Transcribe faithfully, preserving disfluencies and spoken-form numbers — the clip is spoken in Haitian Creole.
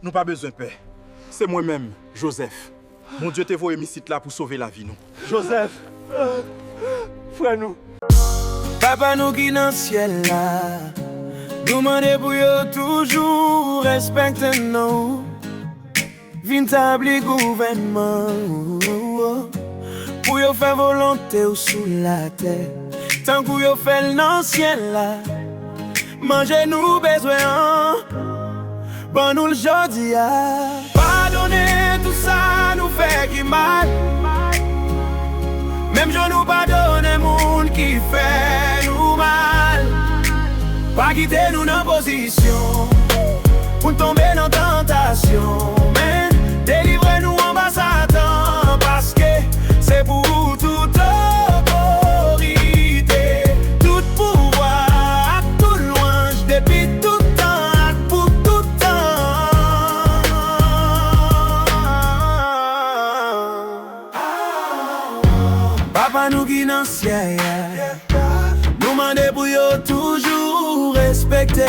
Nou pa bezwen pè. Se mwen menm, Joseph. Bondye te voye m isit la pou sove lavi nou. Joseph, frè nou. Papa nou ki nan syèl la, nou mande pou yo toujou respekte non ou. Vin tabli gouvènman ou, pou yo fè volonte ou sou latè, tankou yo fè l nan syèl la. Manje nou bezwen an, ban nou l jodi a. Padone tout sa nou fè ki mal, menm jan nou padone moun ki fè nou mal. Pa kite nou nan pozisyon pou n tonbe nan tantasyon, men delivre nou anba Satan, paske se pou ou tout otorite, tout pouvwa ak tout lwanj depi tout tan ak pou tout tan. Papa nou ki nan syèl la, nou mande pou yo toujou respekte